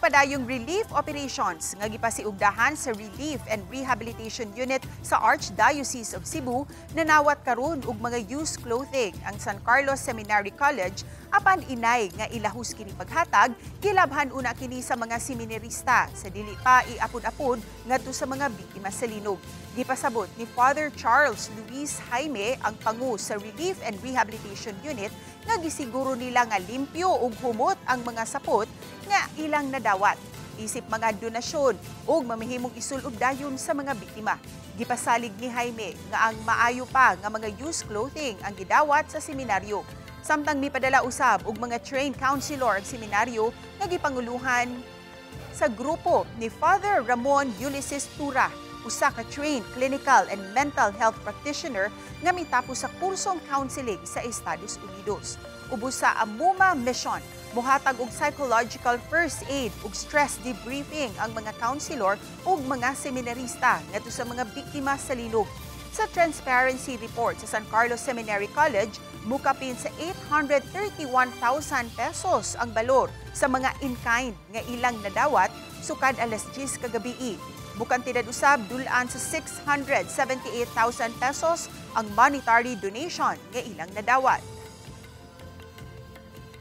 padayong relief operations nga gipasiugdahan sa Relief and Rehabilitation Unit sa Archdiocese of Cebu, nanawat karon og mga used clothing ang San Carlos Seminary College, apan inay nga ilahus kini paghatag, gilabhan una kini sa mga seminarista sa dili pa iapod-apod ngadto sa mga biktima sa linog. Gipasabot ni Father Charles Luis Jaime, ang pangu sa Relief and Rehabilitation Unit, nga gisiguro nila nga limpyo ug humot ang mga sapot nga ilang nadawat isip mga donasyon ug mamahimong isulob dayon sa mga biktima. Gipasalig ni Jaime nga ang maayo pa nga mga used clothing ang gidawat sa seminaryo. Samtang mipadala usab og mga trained counselor ang seminaryo nga gipanguluhan sa grupo ni Father Ramon Ulysses Tura, usa ka trained clinical and mental health practitioner nga mitapos sa kursong counseling sa Estados Unidos. Ubos sa Amuma Mission, muhatag og psychological first aid ug stress debriefing ang mga counselor ug mga seminarista ngadto sa mga biktima sa linog. Sa transparency report sa San Carlos Seminary College, mukapin sa 831,000 pesos ang balor sa mga in-kind nga ilang nadawat sukad alas 10 kagabii. Mukantidad usab dul-an sa 678,000 pesos ang monetary donation nga ilang nadawat.